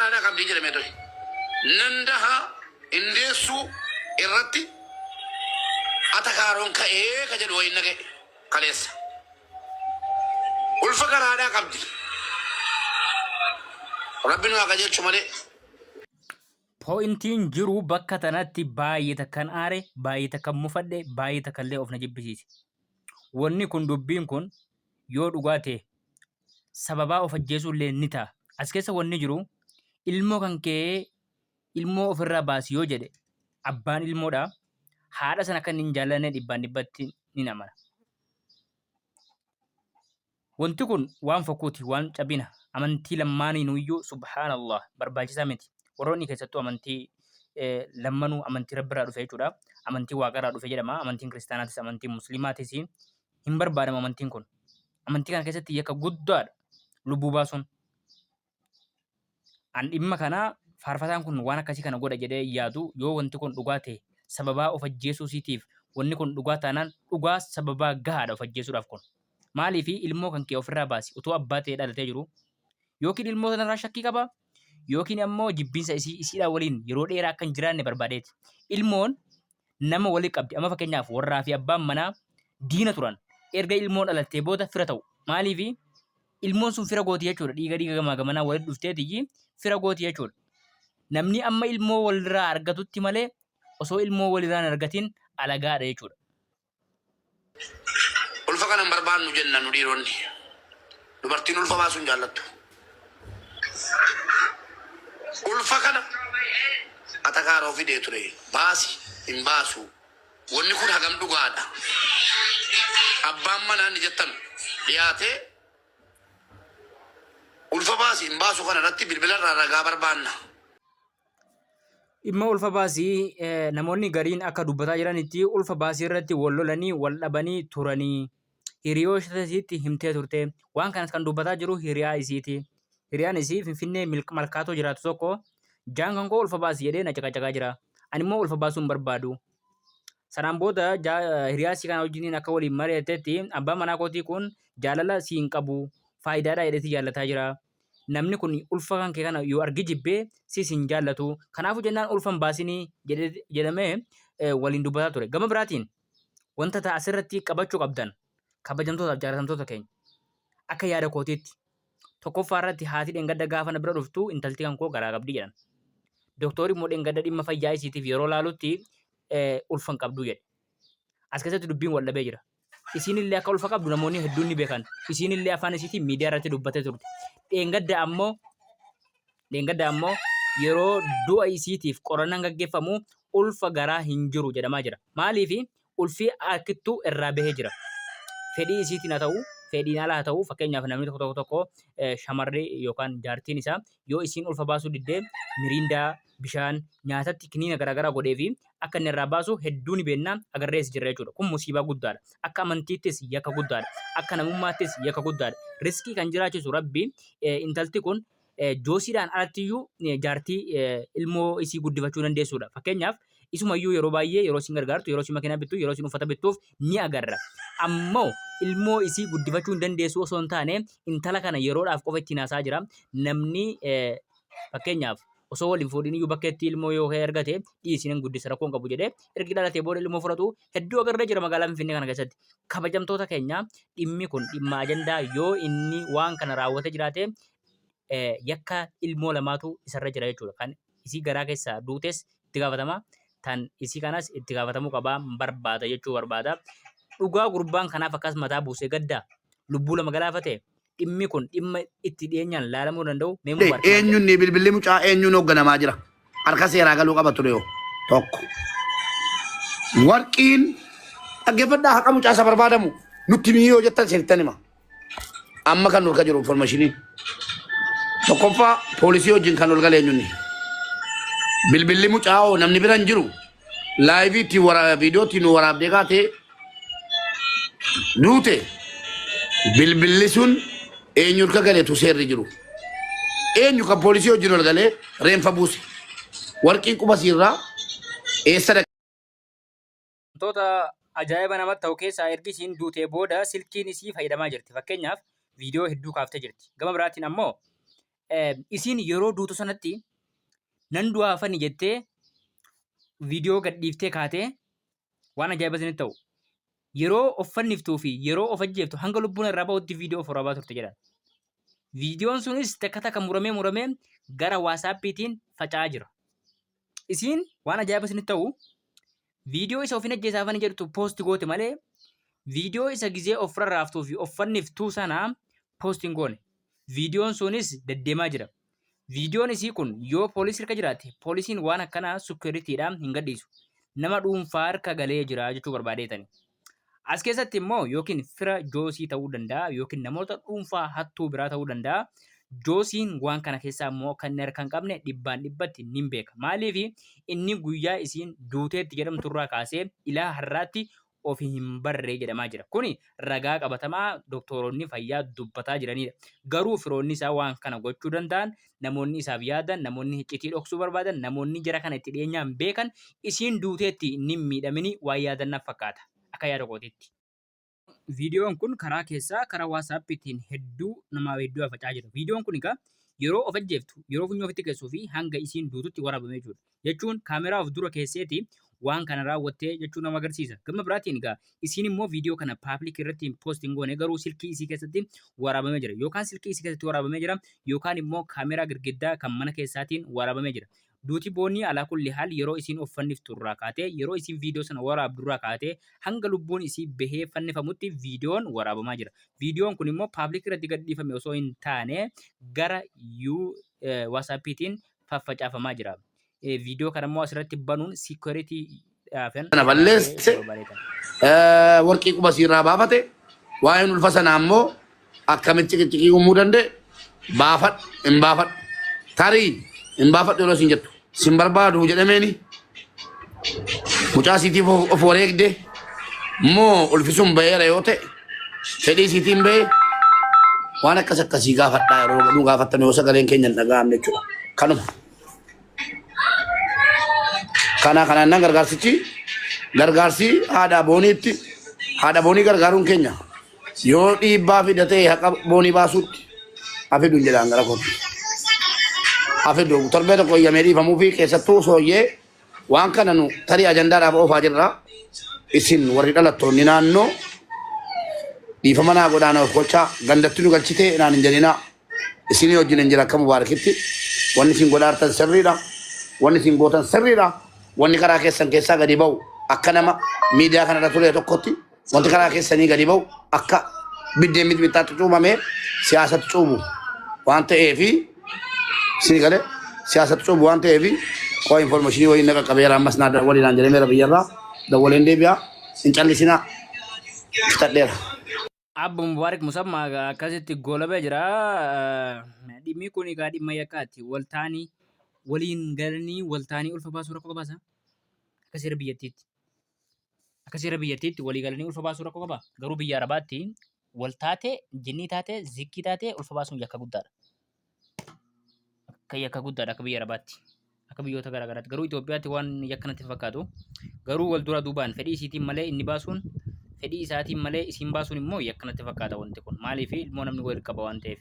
garaadhaa qabdii jedhamee ture. Nan daha hin deessuu irratti atakaaroon ka'ee ka jedhu wayiin na ga'e kaleessa. Ulfa garaadhaa qabdi. Rabbi nu haa qajeelchu malee. Pointiin jiru bakka tanatti baay'ee takkan aare, baay'ee takkan mufadhe, baay'ee takkallee of na jibbisiise. Wanni kun dubbiin kun yoo dhugaa ta'e sababaa of ajjeesuu illee ni ta'a. As keessa wanni jiru ilmoo kan kee ilmoo ofirraa baasi yoo jedhe abbaan ilmoodha haadha sana akka inni hin jaallanne dhibbaan dhibbatti ni amana. Wanti kun waan fokkuuti, waan cabina amantii lammaaniinuyyuu subhaanallah barbaachisaa miti. Warroonni keessattuu amantii lammanuu amantii rabbirraa dhufe jechuudha. Amantii waaqarraa dhufe jedhama. Amantiin kiristaanaatis amantiin musliimaatis hin barbaadamu amantiin kun. Amantii kana keessatti yakka guddaadha lubbuu baasuun. An dhimma kana faarfataan kun waan akkasii kana godha jedhee hin yaadu yoo wanti kun dhugaa ta'e sababaa of ajjeesuu isiitiif wanni kun dhugaa taanaan dhugaa sababaa gahaadha of ajjeesuudhaaf kun. Maaliif ilmoo kan kee ofirraa baasi utuu abbaa ta'ee dhalatee jiru yookiin ilmoo sanarraa shakkii qaba yookiin ammoo jibbiinsa isii isiidhaa waliin yeroo dheeraa akka hin jiraanne barbaadeeti. Ilmoon nama wali qabdi. Amma fakkeenyaaf warraa fi abbaan manaa diina turan. Erga ilmoon dhalattee booda fira ta'u. Maaliif ilmoon sun fira gooti jechuudha. Dhiiga dhiiga gamaa gamanaa walitti dhufteetiyyi fira gooti jechuudha. Namni amma ilmoo walirraa argatutti malee osoo ilmoo walirraa hin argatin alagaadha jechuudha. Ulfa kana hin barbaannu jenna nu dhiironni. Dubartiin ulfa baasuu hin jaallattu. Ulfa kana atakaaroo fidee ture. Baasi hin baasu. Wanni kun hagam dhugaadha? Abbaan manaa inni jettan dhiyaatee ulfa baasi hin baasu kana irratti bilbila irraa ragaa barbaanna. Dhimma ulfa baasii namoonni gariin akka dubbataa jiranitti ulfa baasii irratti wal lolanii wal dhabanii turanii hiriyoota isiitti himtee turte. Waan kanas kan dubbataa jiru hiriyaa isiiti. Hiriyaan isii Finfinnee Malkaatoo jiraatu tokko jaan kan koo ulfa baasi jedhee na caqacaqaa jira. Ani immoo ulfa baasuu hin barbaadu. Sanaan booda hiriyaa isii kana wajjiniin akka waliin mari'attetti abbaan manaa kootii kun jaalala sii hin qabu faayidaadhaa jedheeti jaallataa jira. Namni kun ulfa kan kee kana yoo arge jibbee siis hin jaallatu. Kanaafuu jennaan ulfa hin baasinii jedhamee waliin dubbataa ture. Gama biraatiin wanta ta'a asirratti qabachuu qabdan kabajamtootaaf jaalatamtoota keenya akka yaada kootiitti tokkoffaa irratti haati dheengadda gaafa na bira dhuftu intalti kan koo garaa qabdi jedhan. Doktoori immoo dheengadda dhimma fayyaa isiitiif yeroo laalutti ulfa hin qabdu jedhe. As keessatti dubbiin wal dhabee jira. Isiin illee akka ulfa qabdu namoonni hedduun ni beekan. Isiin illee afaan isiitiin miidiyaa irratti dubbattee turte. Dheengadda ammoo dheengadda ammoo yeroo du'a isiitiif qorannaan gaggeeffamu ulfa garaa hin jiru jedhamaa jira. Maaliif ulfi harkittuu irraa bahee jira. Fedhii isiitiin haa ta'u, fedhiin ala haa ta'u, fakkeenyaaf namni tokko tokko tokko shamarri yookaan jaartiin isaa yoo isiin ulfa baasuu diddee miriindaa, bishaan, nyaatatti kiniina garaagaraa godhee fi akka inni irraa baasu hedduu ni beekna agarrees jirra jechuudha. Kun musiibaa guddaadha. Akka amantiittis yakka guddaadha. Akka namummaattis yakka guddaadha. Riskii kan jiraachisu Rabbi intalti kun joosiidhaan alattiyyuu jaartii ilmoo isii guddifachuu dandeessuudha. Fakkeenyaaf isumayyuu yeroo baay'ee yeroo isin gargaartu, yeroo isin makiinaa bittu, yeroo isin uffata bittuuf ni agarra. Ammoo ilmoo isii guddifachuu hin dandeessu osoo hin taane intala kana yeroodhaaf qofa ittiin haasaa jira. Namni fakkeenyaaf osoo wal hin fuudhin iyyuu bakkeetti ilmoo yoo ka'e argate dhiisi nan guddisa rakkoo hin qabu jedhee ergi dhalatee booda ilmoo fudhatu hedduu agarree jira magaalaa Finfinnee kana keessatti. Kabajamtoota keenya dhimmi kun dhimma ajandaa yoo inni waan kana raawwatee jiraate yakka ilmoo lamaatu isarra jira jechuudha. Kan isii garaa keessaa duutes itti gaafatama. Tan isii kanas itti gaafatamuu qabaa barbaada jechuu barbaada. Dhugaa gurbaan kanaaf akkas mataa buusee gaddaa lubbuu lama galaafate dhimmi kun dhimma itti dhiyeenyaan laalamuu danda'u mee Mubaarak maal jedha? Eenyuun bilbilli mucaa eenyuun hoogganamaa jira? Harka seeraa galuu qaba ture yoo tokko. Warqiin dhaggeeffadhaa haqa mucaa isa barbaadamu nutti mii yoo jettan sirrittan hima. Amma kan nurka jiru informationiin. Tokkoffaa poolisii wajjin kan ol gale eenyuun. Bilbilli mucaa hoo namni bira hin jiru. Laayivii ittiin waraabee viidiyoo ittiin nu waraabdee kaatee duute bilbilli sun eenyu harka galeetu seerri jiru. Eenyu kan poolisii wajjin ol galee reenfa buuse. Warqiin quba siirraa eessa dhaqe? Wantoota ajaa'iba namatti ta'u keessaa ergi isiin duutee booda silkiin isii fayyadamaa jirti. Fakkeenyaaf viidiyoo hedduu kaaftee jirti. Gama biraatiin ammoo Isiin yeroo duutu sanatti nan du'aafani jettee viidiyoo gadhiiftee kaatee waan ajaa'iba isinitti ta'u. Yeroo of fanniftuu fi yeroo of ajjeeftu hanga lubbuun irraa bahutti viidiyoo of waraabaa turte jedhan. Viidiyoon sunis takka takka muramee muramee gara waasaappiitiin faca'aa jira. Isiin waan ajaa'iba isinitti ta'u viidiyoo isa ofin ajjeesaafani jedhutu poosti goote malee viidiyoo isa gizee of rarraaftuu fi of fanniftuu sana poosti hin goone. Viidiyoon sunis deddeemaa jira. Viidiyoon isii kun yoo poolisii harka jiraate poolisiin waan akkanaa securityidhaan hin gadhiisu. Nama dhuunfaa harka galee jira jechuu barbaadeetani. As keessatti immoo yookiin fira Joosii ta'uu danda'a yookiin namoota dhuunfaa hattuu biraa ta'uu danda'a. Joosiin waan kana keessaa immoo kan inni harka hin qabne dhibbaan dhibbatti nin beeka. Maaliif inni guyyaa isiin duuteetti jedhamtu irraa kaasee ilaa har'aatti ofi hin barre jedhamaa jira. Kuni ragaa qabatamaa doktooronni fayyaa dubbataa jiranidha. Garuu firoonni isaa waan kana gochuu danda'an, namoonni isaaf yaadan, namoonni hiccitii dhoksuu barbaadan, namoonni jara kana itti dhiyeenyaan beekan isiin duuteetti inni hin miidhamini waan yaadan naf fakkaata. Akka yaada kootiitti. Viidiyoon kun karaa keessaa karaa WhatsApptiin hedduu namaa hedduu faca'aa jira. Viidiyoon kun egaa yeroo of ajjeeftu, yeroo funyoo ofitti keessuu fi hanga isiin duututti waraabame jechuudha. Jechuun kaameraa of dura keesseeti waan kana raawwattee jechuu nama agarsiisa. Gama biraatiin egaa isiin immoo viidiyoo kana paablik irratti poost hin goone garuu silkii isii keessatti waraabamee jira. Yookaan silkii isii keessatti waraabamee jira yookaan immoo kaameraa girgiddaa kan mana keessaatiin waraabamee jira. Duuti Boonii alaa kulli haal yeroo isiin of fanniftu irraa kaatee yeroo isiin viidiyoo sana waraabdu irraa kaatee hanga lubbuun isii bahee fannifamutti viidiyoon waraabamaa jira. Viidiyoon kun immoo paablik irratti gad dhiifame osoo hin taane gara WhatsAppiitiin faffacaafamaa jira. Viidiyoo kana immoo asirratti banuun security dhaafan Kana balleesse warqii quba siirraa baafate waa'een ulfa sanaa immoo akkamitti ciqiciqii uumuu danda'e baafadhu hin baafadhu tarii hin baafadhu yeroo siin jettu sin barbaadu jedhameeni mucaa siitiif of wareegde moo ulfi sun ba'eera yoo ta'e fedhii siitiin ba'e waan akkas akkasii gaafadhaa yeroo nu gaafattan yoo sagaleen keenya hin dhaga'amne jechuudha kanuma. Kana kanaan nan gargaarsichi gargaarsi haadha booniitti haadha boonii gargaaruun keenya yoo dhiibbaa fida ta'e haqa boonii baasuutti hafiduun jedhaan gara kootti. Hafidu torbee tokko iyyamee dhiifamuu fi keessattuu sooyyee waan kana nu tarii ajandaadhaaf oofaa jirra. Isin warri dhalattoonni naannoo dhiifama naa godhaa na of gochaa gandatti nu galchitee naan hin jedhinaa. Isinii wajjin hin jira akka Mubaarakitti. Wanni isin godhaartan sirriidha. Wanni isin gootan sirriidha. Wanni karaa keessan keessaa gadi ba'u akka nama miidiyaa kanarra ture tokkotti wanti karaa keessanii gadi ba'u akka biddeen mixmixaatti cuubamee siyaasatti cuubu waan ta'eefi isin galee siyaasatti cuubu waan ta'eefi qoo informeeshinii wayii na qaqqabeera ammas naa waliinaan jedhameera biyyarraa dawwaleen deebi'a hin callisinaa fixadheera. Abbo Mubaarik Musammaa egaa akkasitti goolabee jira. Dhimmi kun egaa dhimma yakkaati. Wal ta'anii waliin galanii wal ta'anii ulfa baasuu rakkoo qabaasa? Akka seera biyyattiitti. Akka seera biyyattiitti walii galanii ulfa baasuu rakkoo qabaa? Garuu biyya Arabaatti wal taatee, jinnii taatee, zikkii taatee ulfa baasuun yakka guddaadha. Akka yakka guddaadha akka biyya Arabaatti. Akka biyyoota garaa garaatti. Garuu Itoophiyaatti waan yakka natti hin fakkaatu. Garuu wal dura duubaan fedhii isiitiin malee inni baasuun fedhii isaatiin malee isiin baasuun immoo yakka natti fakkaata wanti kun. Maaliif ilmoo namni wal qaba waan ta'eef.